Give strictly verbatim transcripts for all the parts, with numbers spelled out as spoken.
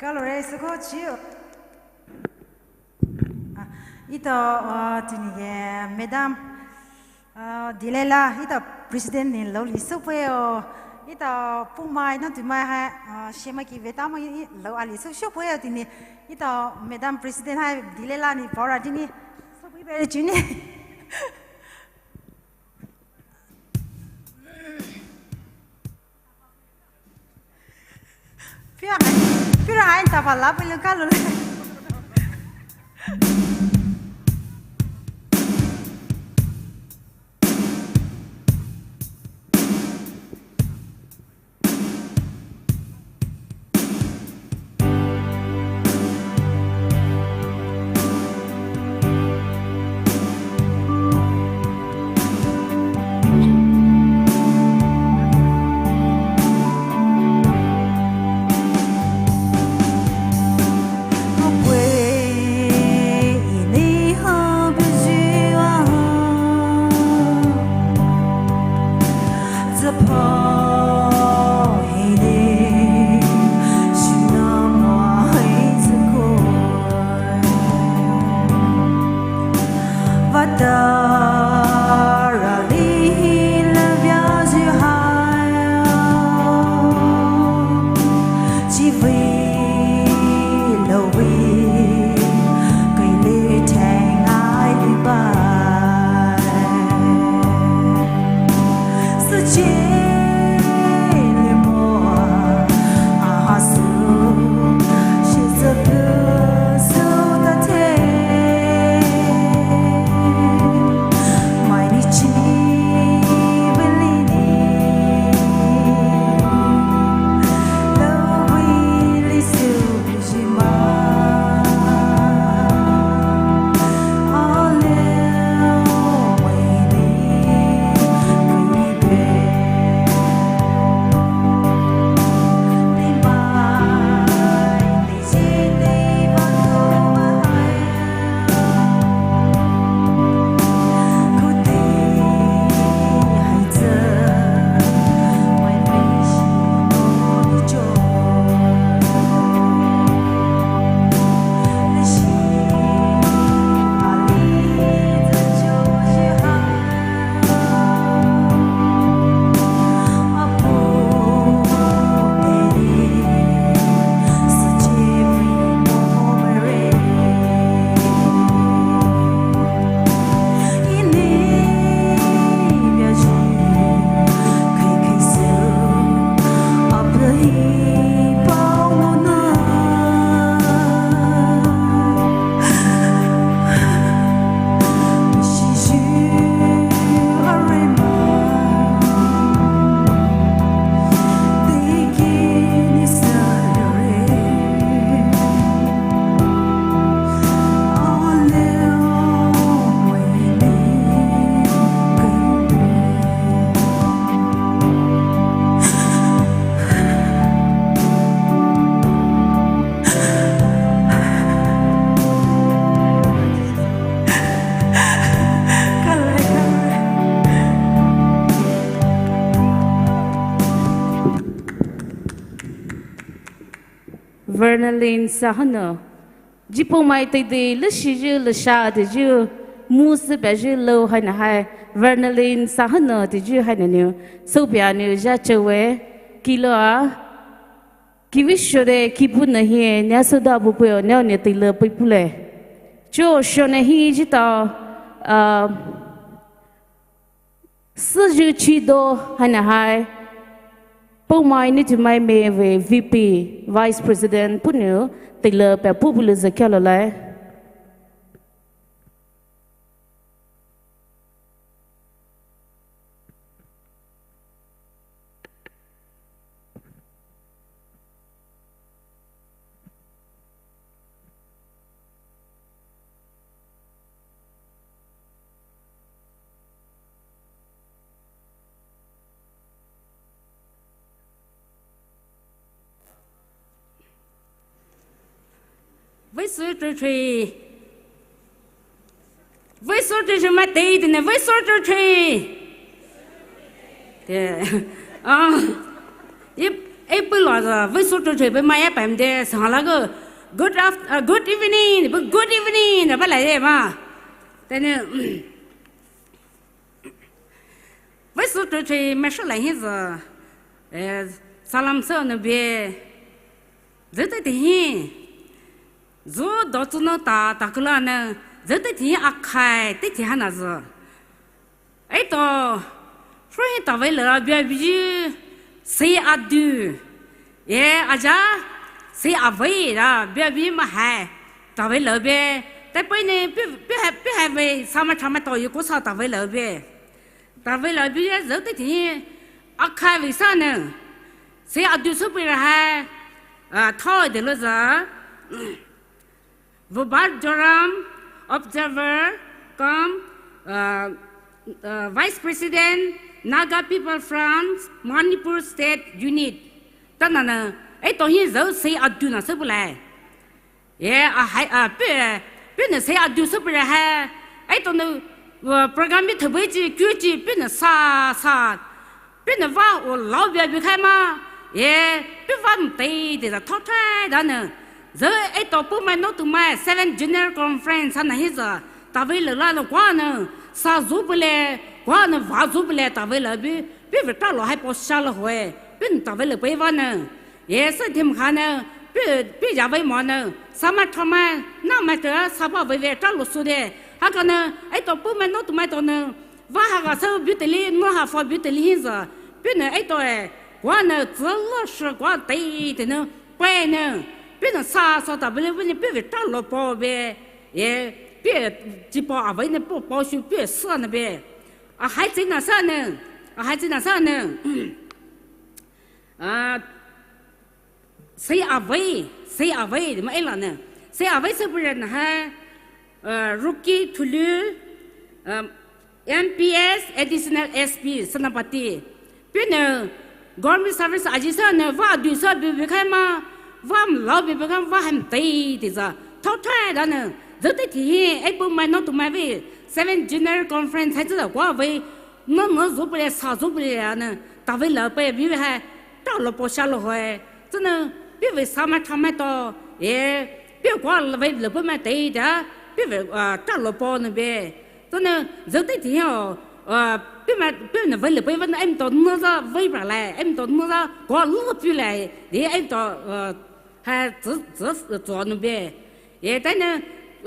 Kalo re, süko chi. Ah, ito, uh, tini ke Madam, uh, Dilela, ito President ni lou li süpei o, ito Poumai na tumai hai, uh, shema ki veta mai lou ali sü süpei o tini, ito Madam President hai Dilela ni pora tini, süpei bere tini. Pira, pira hai tapa la pelu kalu. Vernalin Sahana. Ji Poumai teidei leshiyu lesha deiyu, mu süpeiyu lou haina hai, Vernalin Sahana deiyu haina nou, soupeiyu nou ja chewe, kiloa, kiwi shode, kipu nahi, nia soda bu peo, nia ne teile pei pule. Cho shone hi jita, uh, Süyu chido haina hai, Poumai Nijimai Mei vei V P, Vice President puhnou, teile pei pupulu zekia lolai. Vei sü three three. Vei sü three three ma tei tene, vei sü three three. Te. Ah. Ip, ipilo uh, vei su tu tui pei mai ya pei de sang la go, "Good aft-, uh, good evening," bu "Good evening" na ba lai de ma. Tene, vei su tu tui mai shu lai hi za, eh, salam sa na be, zai te te hi, zu do zu no ta, ta kula na, zai te te hi akhai, te te ha na za. Eto, shuhi tavei le bia biji, sei adu, e aja, sei avei da bia biji ma hai, tavei le be, te pei ne, pi, pi hai, pi hai vei, sama chama to yuko sa tavei le be. Tavei le biji, zai te te, akhai vei sa ne, sei adu su pei ra hai, a, thoi de lo za. Bubar Joram, observer, cum, uh, uh, Vice President, Naga People Front, Manipur State Unit. Tana na, eto hi zai sei adu na se bulai. E, a hai, a, pe, pe na sei adu se bulai hai. Eto na, uh, program bi thabai chi, kyu chi, pe na sa, sa. Pe na va o lao bia bi khai ma, e, pe va mtei de za thao thai da ne. Zai eto Poumai Naotumai Seven General Conference na hi za, tavei le la ne kwa ne, sa zu pele, kwa ne va zu pele tavei le bi, pe ve ta lo hai po sha le hoe, pe ne tavei le pei va ne. E, sa dim kha ne, pe, pe ya vei mo ne, sama thama, na ma te, sa ba vei ve ta lo su de. Ha ka ne, eto Poumai Naotumai to ne, va ha ga sa buteli, no ha fa buteli hi za. Pe ne eto e, kwa ne zelo shi kwa tei te ne, pei ne. Pe ne sa sa ta bele bele pe ve ta lo po be. E, pe chi po a vei ne po po shu pe sa ne be. A hai chi na sa ne. A hai chi na sa ne. A, Sei avei, sei avei, ma ela ne. Sei avei se pura na ha, uh, Ruki Tulu, um, M P S, Additional S P, Senapati. Pe ne, government service aji sa ne, va du sa bi bi khai ma, va mlao bi bi khai ma, va ham tei ti za. Thao thai da ne, zai te ti hi, ei Poumai Naotumai vei, Seven General Conference hai za kwa vei, no no zu pura, sa zu pura ne, tavei le pei bi hai, ta lo po sha lo hoe. Zai ne, pe ve sama chama to, e, pe kwa le vei le pei ma tei da, pe ve, a, ta lo po ne be. Zai ne, zai te ti o, a, pe ma, pe ne vei le pei va ne, em to no za vei bra le, em to no za kwa lo pi le, de em to, a, ha, zi, zi, zi ne be. E, tai ne,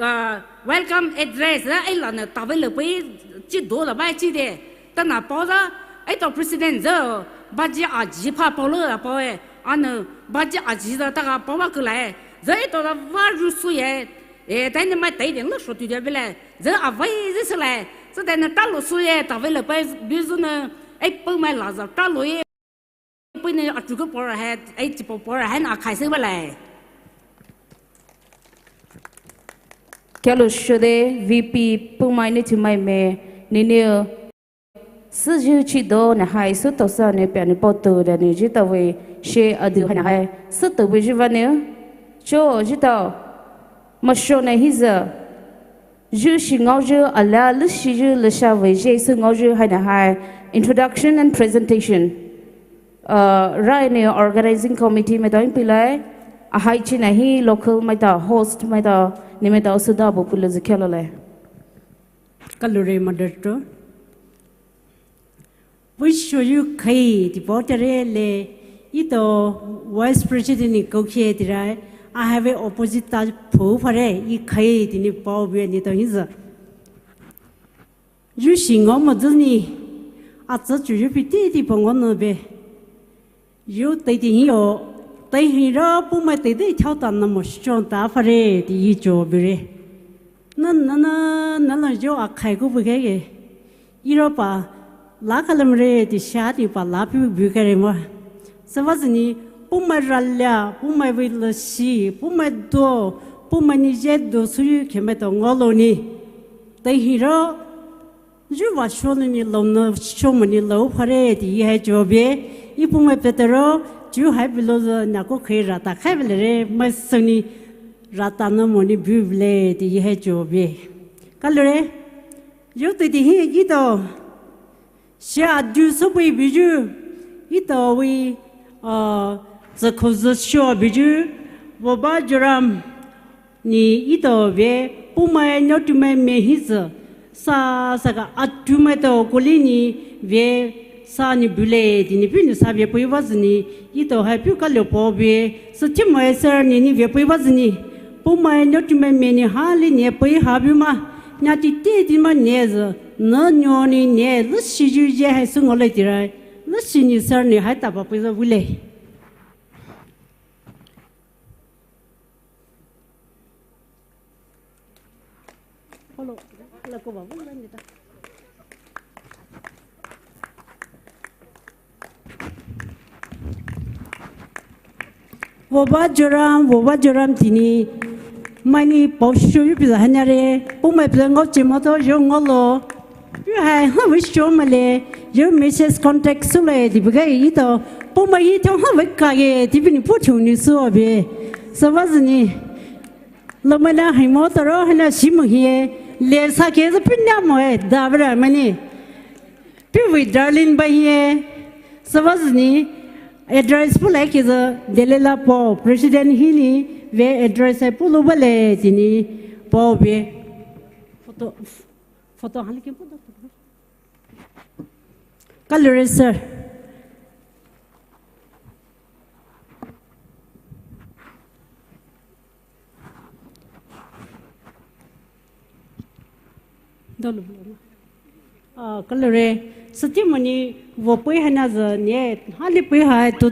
uh, welcome address, la, ei la ne, tavei le pei, chi do la bai chi de. Ta na pao za, ei to president za, baji aji pha pao le la pao e, a ne, baji aji za ta ga pao va ke la e. Za ei to la va ru su ye. E, tai ne mai tai de lo sho tu de be le. Za avei zi se le. Za tai ne ta lo su ye, tavei le pei, bi zu ne, ei Poumai la za, ta lo ye. Pei ne a chu ke por hai, ei chi po por hai na khai se ba lai. Kia lo sho de V P Poumai Naotumai me, ne ne, si ju chi do na hai su to sa ne pia ne po tu da ne ji ta vei, she adu hai na hai, si to vei ji va ne, cho ji ta, ma sho na hi za. Ju shi ngao ju ala lu shi ju lu sha vei je su ngao ju hai na hai introduction and presentation. Uh, rai ne organizing committee me dai pi lai, a hai chi na hi local mai ta host mai ta ni mai ta su da bu pu lu zu kya lo lai. Kalure moderator. Vei sho yu khai ti pao tare le, ito Vice President ni kau khe ti rai, a hai vei opposite ta phu phare, i khai ti ni pao be ni to hi za. Yu shi ngao mo zu ni, a za chu yu pi ti ti pao ngao no be. Yu tei ti hi o, tei hi ra Poumai tei tei thao ta na mo shi chon ta phare ti yi cho be re. Na, na, na, na la jo a khai ku bu ke ge. Iro pa, la ka lam re ti sha ti pa la pi bu ke re mo. Sa va zi ni, Poumai ra lia, Poumai vei la shi, Poumai do, Poumai ni je do su yu ke me to ngo lo ni. Tei hi ro, ju va sho ni ni lo na sho mo ni lo phare ti yi hai jo be. I Poumai pe te ro, ju hai bi lo zo na ko khe ra ta khai be le re, mai su ni ra ta na mo ni bu le ti yi hai jo be. Ka lo re, yo tei ti hi yi to. Shi adu so pei bi ju, ito vei, uh, Sü khozü sho biju, Voba Joram ni etao ve, Poumai nyotumai me hi sü, sa saka atumai to koli ni ve, sa ni bule, tini pu ni sa ve pui va zini, etao hai pu kalio po ve, sü timai sir ni ni ve pui va zini, Poumai nyotumai me ni ha li ni pui ha bu ma, nya ti te ti ma ne zü, na nyo ni ne, lu shi ju ye hai sü ngole tirai, lu shi ni sir ni hai ta pa pui za vule. Voba Joram, Voba Joram tini, mani pau shu yu pizza hanyare, Poumai pizza ngau chemo to, yo ngolo. Yu hai, ha, wi shu male, yo message contact sule, di bigai etao, Poumai hi to, ha, wi kage, di bini pu chu ni su abe. Sü va zini. Lomana hai mo toro hana shi mo hie, le sa ke za pinya mo e, da bra mani. Pi wi darling ba hie, sü va zini, address pu lai ke za, delela po, president hi ni, ve address hai pu lo ba le, tini, po ve. Photo, photo hali ke po da. Kalure sir. Dolu. Ah, kalure. Sü timoni vo pui hana zü ne, hali pui hai to